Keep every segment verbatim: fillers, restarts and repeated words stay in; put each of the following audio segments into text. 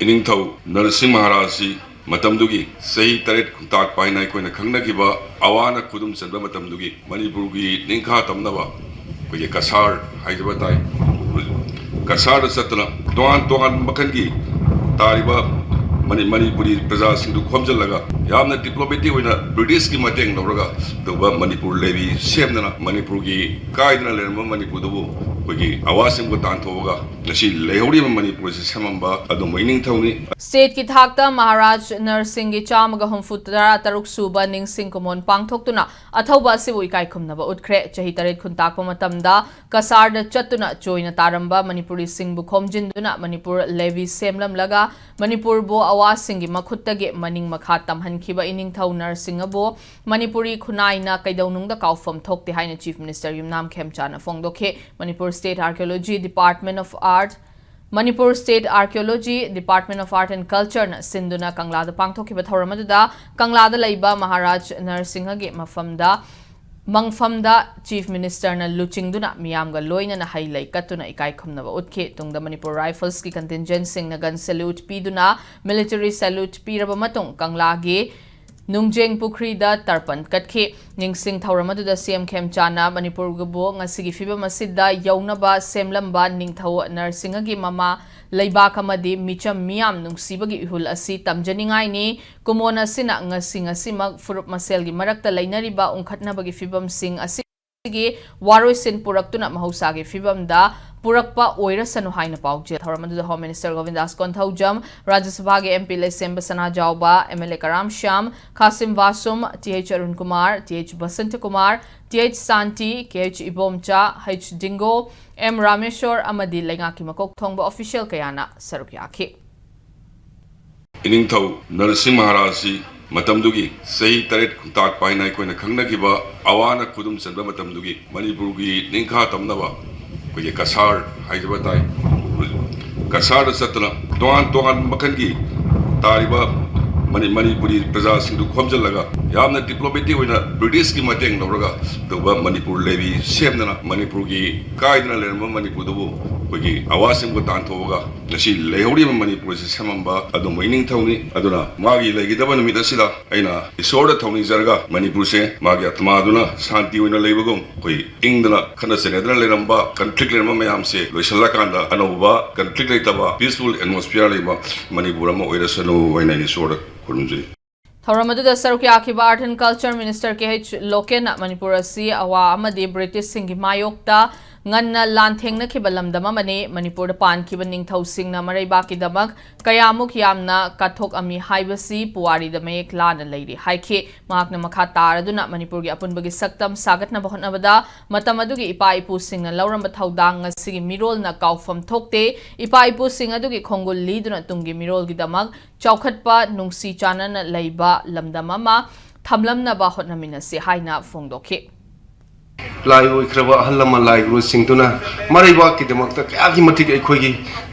ꯏꯅꯤꯡꯊꯧ ꯅꯔꯁꯤꯡ ꯃꯍꯥꯔꯥꯖꯁꯤ ꯃꯇꯝꯗꯨꯒꯤ ꯆꯍꯤ ꯇꯔꯦꯠ ꯈꯨꯟꯇꯥꯛꯄ ꯍꯥꯏꯅ ꯑꯩꯈꯣꯏꯅ ꯈꯪꯅꯈꯤꯕ ꯑꯋꯥꯅ ꯈꯨꯗꯨꯝ ꯆꯟꯕ ꯃꯇꯝꯗꯨꯒꯤ ꯃꯅꯤꯄꯨꯔꯒꯤ ꯅꯤꯡꯈꯥ ꯇꯝꯅꯕ ꯑꯩꯈꯣꯏꯒꯤ ꯀꯁꯥꯔ ꯍꯥꯏꯖꯕ ꯇꯥꯏ꯫ ꯀꯁꯥꯔꯗ ꯆꯠꯇꯨꯅ ꯇꯣꯉꯥꯟ ꯇꯣꯉꯥꯟꯕ ꯃꯈꯜꯒꯤ ꯇꯥꯔꯤꯕ ꯃꯅꯤ-, ꯃꯅꯤꯄꯨꯔꯤ ꯄ꯭ꯔꯖꯥꯁꯤꯡꯗꯨ ꯈꯣꯝꯖꯤꯜꯂꯒ ꯌꯥꯝꯅ diplomatic ꯑꯣꯏꯅ ꯕ꯭ꯔꯤꯇꯤꯁꯀꯤ ꯃꯇꯦꯡ ꯂꯧꯔꯒ ꯑꯗꯨꯒ ꯃꯅꯤꯄꯨꯔ ꯂꯦꯕꯤ ꯁꯦꯝꯗꯅ ꯃꯅꯤꯄꯨꯔꯒꯤ ꯀꯥꯏꯗꯅ ꯂꯩꯔꯝꯕ ꯃꯅꯤꯄꯨꯔꯗꯨꯕꯨ ꯑꯩꯈꯣꯏꯒꯤ ꯑꯋꯥꯁꯤꯡꯕꯨ ꯇꯥꯟꯊꯣꯛꯑꯒ ꯉꯁꯤ ꯂꯩꯍꯧꯔꯤꯕ ꯃꯅꯤꯄꯨꯔꯁꯤ ꯁꯦꯝꯃꯝꯕ ꯑꯗꯨꯝꯕ ꯏꯅꯤꯡꯊꯧꯅꯤ꯫ Stateꯀꯤ ꯊꯥꯛꯇ ꯃꯍꯥꯔꯥꯖ ꯅꯔꯁꯤꯡꯒꯤ ꯆꯥꯝꯃꯒ ꯍꯨꯝꯐꯨ ꯇꯔꯥ ꯇꯔꯨꯛ ꯁꯨꯕ ꯅꯤꯡꯁꯤꯡ ꯀꯨꯝꯑꯣꯟ ꯄꯥꯡꯊꯣꯛꯇꯨꯅ ꯑꯊꯧꯕ ꯑꯁꯤꯕꯨ ꯏꯀꯥꯏ ꯈꯨꯝꯅꯕ ꯎꯠꯈ꯭ꯔꯦ꯫ ꯆꯍꯤ ꯇꯔꯦꯠ ꯈꯨꯟꯇꯥꯛꯄ ꯃꯇꯝꯗ ꯀꯁꯥꯔꯗ ꯆꯠꯇꯨꯅ ꯆꯣꯏꯅ ꯇꯥꯔꯝꯕ ꯃꯅꯤꯄꯨꯔꯤꯁꯤꯡꯕꯨ ꯈꯣꯝꯖꯤꯟꯗꯨꯅ ꯃꯅꯤꯄꯨꯔ ꯂꯦꯕꯤ ꯁꯦꯝꯂꯝꯂꯒ ꯃꯅꯤꯄꯨꯔꯕꯨ ꯑꯋꯥꯁꯤꯡꯒꯤ ꯃꯈꯨꯠꯇꯒꯤ ꯃꯅꯤꯡ ꯃꯈꯥ ꯇꯝꯍꯟꯈꯤꯕ ꯏꯅꯤꯡꯊꯧ ꯅꯔꯁꯤꯡꯍꯕꯨ ꯃꯅꯤꯄꯨꯔꯤ ꯈꯨꯟꯅꯥꯏꯅ ꯀꯩꯗꯧꯅꯨꯡꯗ ꯀꯥꯎꯐꯝ ꯊꯣꯛꯇꯦ ꯍꯥꯏꯅ Chief Minister ꯌꯨꯝꯅꯥꯝ ꯈꯦꯝꯆꯥꯟꯅ ꯐꯣꯡꯗꯣꯛꯈꯤ꯫ Manipur State Archaeology Department of Art, Manipur State Archaeology Department of Art and Cultureꯅ ꯁꯤꯟꯗꯨꯅ ꯀꯪꯂꯥꯗ ꯄꯥꯡꯊꯣꯛꯈꯤꯕ ꯊꯧꯔꯝ ꯑꯗꯨꯗ ꯀꯪꯂꯥꯗ ꯂꯩꯕ ꯃꯍꯥꯔꯥꯖ ꯅꯔꯁꯤꯡꯍꯒꯤ ꯃꯐꯝꯗ, ꯃꯪꯐꯝꯗ Chief Ministerꯅ ꯂꯨꯆꯤꯡꯗꯨꯅ ꯃꯤꯌꯥꯝꯒ ꯂꯣꯏꯅꯅ ꯍꯩ ꯂꯩ ꯀꯠꯇꯨꯅ ꯏꯀꯥꯏ ꯈꯨꯝꯅꯕ ꯎꯠꯈꯤ꯫ ꯇꯨꯡꯗ ꯃꯅꯤꯄꯨꯔ Riflesꯀꯤ contingentꯁꯤꯡꯅ gun salute ꯄꯤꯗꯨꯅ military salute ꯄꯤꯔꯕ ꯃꯇꯨꯡ ꯀꯪꯂꯥꯒꯤ ꯅꯨꯡꯖꯦꯡ ꯄꯨꯈ꯭ꯔꯤꯗ ꯇꯔꯄꯟ ꯀꯠꯈꯤ꯫ ꯅꯤꯡꯁꯤꯡ ꯊꯧꯔꯝ ꯑꯗꯨꯗ CM ꯈꯦꯝꯆꯥꯟꯅ ꯃꯅꯤꯄꯨꯔꯕꯨ ꯉꯁꯤꯒꯤ ꯐꯤꯕꯝ ꯑꯁꯤꯗ ꯌꯧꯅꯕ ꯁꯦꯝꯂꯝꯕ ꯅꯤꯡꯊꯧ ꯅꯔꯁꯤꯡꯍꯒꯤ ꯃꯃꯥ ꯂꯩꯕꯥꯛ ꯑꯃꯗꯤ ꯃꯤꯆꯝ ꯃꯤꯌꯥꯝ ꯅꯨꯡꯁꯤꯕꯒꯤ ꯏꯍꯨꯜ ꯑꯁꯤ ꯇꯝꯖꯅꯤꯡꯉꯥꯏꯅꯤ꯫ ꯀꯨꯝꯑꯣꯟ ꯑꯁꯤꯅ ꯉꯁꯤ ꯉꯁꯤꯃꯛ ꯐꯨꯔꯨꯞ ꯃꯁꯦꯜꯒꯤ ꯃꯔꯛꯇ ꯂꯩꯅꯔꯤꯕ ꯎꯪꯈꯠꯅꯕꯒꯤ ꯐꯤꯕꯝꯁꯤꯡ ꯑꯁꯤ ꯒꯤ ꯋꯥꯔꯣꯏꯁꯤꯟ ꯄꯨꯔꯛꯇꯨꯅ ꯃꯍꯧꯁꯥꯒꯤ ꯐꯤꯕꯝꯗ ꯄꯨꯔꯛꯄ ꯑꯣꯏꯔꯁꯅꯨ ꯍꯥꯏꯅ ꯄꯥꯎꯖꯦꯜ꯫ ꯊꯧꯔꯝ ꯑꯗꯨꯗ Home Minister ꯒꯣꯕꯤꯟꯗꯥꯁ ꯀꯣꯟꯊꯧꯖꯝ, ꯔꯥꯖ꯭ꯌ ꯁꯚꯥꯒꯤ MP ꯂꯩꯁꯦꯝꯕ ꯁꯅꯥꯖꯥꯎꯕ, MLA ꯀꯔꯥꯝ Shyam, ꯈꯥꯁꯤꯝ ꯕꯥꯁꯨꯝ, TH Arun Kumar, TH Basanta Kumar, TH ꯁꯥꯟꯇꯤ, KH Ibomcha, H ꯗꯤꯡꯒꯣ, M Rameshwor ꯑꯃꯗꯤ ꯂꯩꯉꯥꯛꯀꯤ ꯃꯀꯣꯛ ꯊꯣꯡꯕ official ꯀꯌꯥꯅ ꯁꯔꯨꯛ ꯌꯥꯈꯤ꯫ ꯏꯅꯤꯡꯊꯧ ꯅꯔꯁꯤꯡ ꯃꯍꯥꯔꯥꯖꯁꯤ ꯃꯇꯝꯗꯨꯒꯤ ꯆꯍꯤ ꯇꯔꯦꯠ ꯈꯨꯟꯇꯥꯛꯄ ꯍꯥꯏꯅ ꯑꯩꯈꯣꯏꯅ ꯈꯪꯅꯈꯤꯕ ꯑꯋꯥꯅ ꯈꯨꯗꯨꯝ ꯆꯟꯕ ꯃꯇꯝꯗꯨꯒꯤ ꯃꯅꯤꯄꯨꯔꯒꯤ ꯅꯤꯡꯈꯥ ꯇꯝꯅꯕ ꯑꯩꯈꯣꯏꯒꯤ ꯀꯁꯥꯔ ꯍꯥꯏꯖꯕ ꯇꯥꯏ꯫ ꯀꯁꯥꯔꯗ ꯆꯠꯇꯨꯅ ꯇꯣꯉꯥꯟ ꯇꯣꯉꯥꯟꯕ ꯃꯈꯜꯒꯤ ꯇꯥꯔꯤꯕ ꯃꯅꯤ-, ꯃꯅꯤꯄꯨꯔꯤ ꯄ꯭ꯔꯖꯥꯁꯤꯡꯗꯨ ꯈꯣꯝꯖꯤꯜꯂꯒ ꯌꯥꯝꯅ ꯗꯤꯄ꯭ꯂꯣꯃꯦꯇꯤꯛ ꯑꯣꯏꯅ ꯕ꯭ꯔꯤꯇꯤꯁꯀꯤ ꯃꯇꯦꯡ ꯂꯧꯔꯒ ꯇꯧꯕ ꯃꯅꯤꯄꯨꯔ ꯂꯦꯚꯤ ꯁꯦꯝꯗꯅ ꯃꯅꯤꯄꯨꯔꯒꯤ ꯀꯥꯏꯗꯅ ꯂꯩꯔꯝꯕ ꯃꯅꯤꯄꯨꯔꯗꯨꯕꯨ ꯑꯩꯈꯣꯏꯒꯤ ꯑꯋꯥꯁꯤꯡꯕꯨ ꯇꯥꯟꯊꯣꯛꯑꯒ ꯉꯁꯤ ꯂꯩꯍꯧꯔꯤꯕ ꯃꯅꯤꯄꯨꯔ ꯑꯁꯤ ꯁꯦꯝꯃꯝꯕ ꯑꯗꯨꯝꯕ ꯏꯅꯤꯡꯊꯧꯅꯤ꯫ ꯑꯗꯨꯅ ꯃꯥꯒꯤ ꯂꯩꯒꯗꯕ ꯅꯨꯃꯤꯠ ꯑꯁꯤꯗ ꯑꯩꯅ ꯏꯁꯣꯔꯗ ꯊꯧꯅꯤꯖꯔꯒ ꯃꯅꯤꯄꯨꯔꯁꯦ ꯃꯥꯒꯤ ꯑꯇꯃꯥꯗꯨꯅ ꯁꯥꯟꯇꯤ ꯑꯣꯏꯅ ꯂꯩꯕꯒꯨꯝ, ꯑꯩꯈꯣꯏ ꯏꯪꯗꯅ ꯈꯠꯅ ꯆꯩꯅꯗꯅ ꯂꯩꯔꯝꯕ, ꯀꯟꯐ꯭ꯂꯤꯛ ꯂꯩꯔꯝꯕ ꯃꯌꯥꯝꯁꯦ ꯂꯣꯏꯁꯤꯜꯂꯀꯥꯟꯗ ꯑꯅꯧꯕ ꯀꯟꯐ꯭ꯂꯤꯛ ꯂꯩꯇꯕ, ꯄꯤꯁꯐꯨꯜ ꯑꯦꯠꯃꯣꯁꯐꯤꯌꯔ ꯂꯩꯕ ꯃꯅꯤꯄꯨꯔ ꯑꯃ ꯑꯣꯏꯔꯁꯅꯨ ꯍꯥꯏꯅ ꯑꯩꯅ ꯏꯁꯣꯔꯗ ꯈꯨꯔꯨꯝꯖꯔꯤ꯫ ꯊꯧꯔꯝ ꯑꯗꯨꯗ ꯁꯔꯨꯛ ꯌꯥꯈꯤꯕ Art and Culture Minister K H ꯂꯣꯀꯦꯟꯅ ꯃꯅꯤꯄꯨꯔ ꯑꯁꯤ ꯑꯋꯥ ꯑꯃꯗꯤ ꯕ꯭ꯔꯤꯇꯤꯁꯁꯤꯡꯒꯤ ꯃꯥꯌꯣꯛꯇ ꯉꯟꯅ ꯂꯥꯟꯊꯦꯡꯅꯈꯤꯕ ꯂꯝꯗꯝ ꯑꯃꯅꯤ꯫ ꯃꯅꯤꯄꯨꯔꯗ ꯄꯥꯟꯈꯤꯕ ꯅꯤꯡꯊꯧꯁꯤꯡꯅ ꯃꯔꯩꯕꯥꯛꯀꯤꯗꯃꯛ ꯀꯌꯥꯃꯨꯛ ꯌꯥꯝꯅ ꯀꯠꯊꯣꯛꯑꯝꯃꯤ ꯍꯥꯏꯕꯁꯤ ꯄꯨꯋꯥꯔꯤꯗ ꯃꯌꯦꯛ ꯂꯥꯅ ꯂꯩꯔꯤ ꯍꯥꯏꯈꯤ꯫ ꯃꯍꯥꯛꯅ ꯃꯈꯥ ꯇꯥꯔꯗꯨꯅ ꯃꯅꯤꯄꯨꯔꯒꯤ ꯑꯄꯨꯟꯕꯒꯤ ꯁꯛꯇꯝ ꯁꯥꯒꯠꯅꯕ ꯍꯣꯠꯅꯕꯗ ꯃꯇꯝ ꯑꯗꯨꯒꯤ ꯏꯄꯥ ꯏꯄꯨꯁꯤꯡꯅ ꯂꯧꯔꯝꯕ ꯊꯧꯗꯥꯡ ꯉꯁꯤꯒꯤ ꯃꯤꯔꯣꯜꯅ ꯀꯥꯎꯐꯝ ꯊꯣꯛꯇꯦ꯫ ꯏꯄꯥ ꯏꯄꯨꯁꯤꯡ ꯑꯗꯨꯒꯤ ꯈꯣꯡꯒꯨꯜ ꯂꯤꯗꯨꯅ ꯇꯨꯡꯒꯤ ꯃꯤꯔꯣꯜꯒꯤꯗꯃꯛ ꯆꯥꯎꯈꯠꯄ, ꯅꯨꯡꯁꯤ ꯆꯥꯟꯅꯅ ꯂꯩꯕ ꯂꯝꯗꯝ ꯑꯃ ꯊꯝꯂꯝꯅꯕ ꯍꯣꯠꯅꯃꯤꯟꯅꯁꯤ ꯍꯥꯏꯅ ꯐꯣꯡꯗꯣꯛꯈꯤ꯫ ꯂꯥꯏ ꯑꯣꯏꯈ꯭ꯔꯕ ꯑꯍꯜ ꯂꯃꯟ ꯂꯥꯏꯒꯨꯔꯨꯁꯤꯡꯗꯨꯅ ꯃꯔꯩꯕꯥꯛꯀꯤꯗꯃꯛꯇ ꯀꯌꯥꯒꯤ ꯃꯇꯤꯛ ꯑꯩꯈꯣꯏꯒꯤ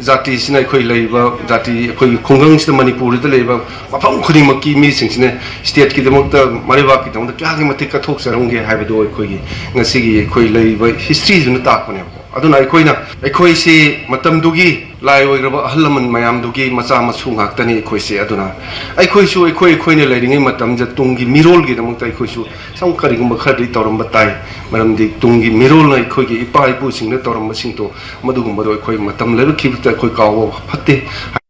ꯖꯥꯇꯤꯁꯤꯅ, ꯑꯩꯈꯣꯏ ꯂꯩꯔꯤꯕ ꯖꯥꯇꯤ, ꯑꯩꯈꯣꯏꯒꯤ ꯈꯨꯡꯒꯪꯁꯤꯗ, ꯃꯅꯤꯄꯨꯔꯗ ꯂꯩꯔꯤꯕ ꯃꯐꯝ ꯈꯨꯗꯤꯡꯃꯛꯀꯤ ꯃꯤꯁꯤꯡꯁꯤꯅ ꯁ꯭ꯇꯦꯠꯀꯤꯗꯃꯛꯇ, ꯃꯔꯩꯕꯥꯛꯀꯤꯗꯃꯛꯇ ꯀꯌꯥꯒꯤ ꯃꯇꯤꯛ ꯀꯠꯊꯣꯛꯆꯔꯝꯒꯦ ꯍꯥꯏꯕꯗꯨ ꯑꯩꯈꯣꯏꯒꯤ ꯉꯁꯤꯒꯤ ꯑꯩꯈꯣꯏ ꯂꯩꯔꯤꯕ ꯍꯤꯁꯇ꯭ꯔꯤꯗꯨꯅ ꯇꯥꯛꯄꯅꯦꯕꯀꯣ꯫ ꯑꯗꯨꯅ ꯑꯩꯈꯣꯏꯅ, ꯑꯩꯈꯣꯏꯁꯤ ꯃꯇꯝꯗꯨꯒꯤ ꯂꯥꯏ ꯑꯣꯏꯈ꯭ꯔꯕ ꯑꯍꯜ ꯂꯃꯟ ꯃꯌꯥꯝꯗꯨꯒꯤ ꯃꯆꯥ ꯃꯁꯨ ꯉꯥꯛꯇꯅꯤ ꯑꯩꯈꯣꯏꯁꯦ꯫ ꯑꯗꯨꯅ ꯑꯩꯈꯣꯏꯁꯨ ꯑꯩꯈꯣꯏ, ꯑꯩꯈꯣꯏꯅ ꯂꯩꯔꯤꯉꯩ ꯃꯇꯝꯗ ꯇꯨꯡꯒꯤ ꯃꯤꯔꯣꯜꯒꯤꯗꯃꯛꯇ ꯑꯩꯈꯣꯏꯁꯨ ꯁꯨꯝ ꯀꯔꯤꯒꯨꯝꯕ ꯈꯔꯗꯤ ꯇꯧꯔꯝꯕ ꯇꯥꯏ꯫ ꯃꯔꯝꯗꯤ ꯇꯨꯡꯒꯤ ꯃꯤꯔꯣꯜꯅ ꯑꯩꯈꯣꯏꯒꯤ ꯏꯄꯥ ꯏꯄꯨꯁꯤꯡꯅ ꯇꯧꯔꯝꯕꯁꯤꯡꯗꯣ, ꯃꯗꯨꯒꯨꯝꯕꯗꯣ ꯑꯩꯈꯣꯏ ꯃꯇꯝ ꯂꯩꯔꯛꯈꯤꯕꯗ ꯑꯩꯈꯣꯏ ꯀꯥꯎꯕ ꯐꯠꯇꯦ꯫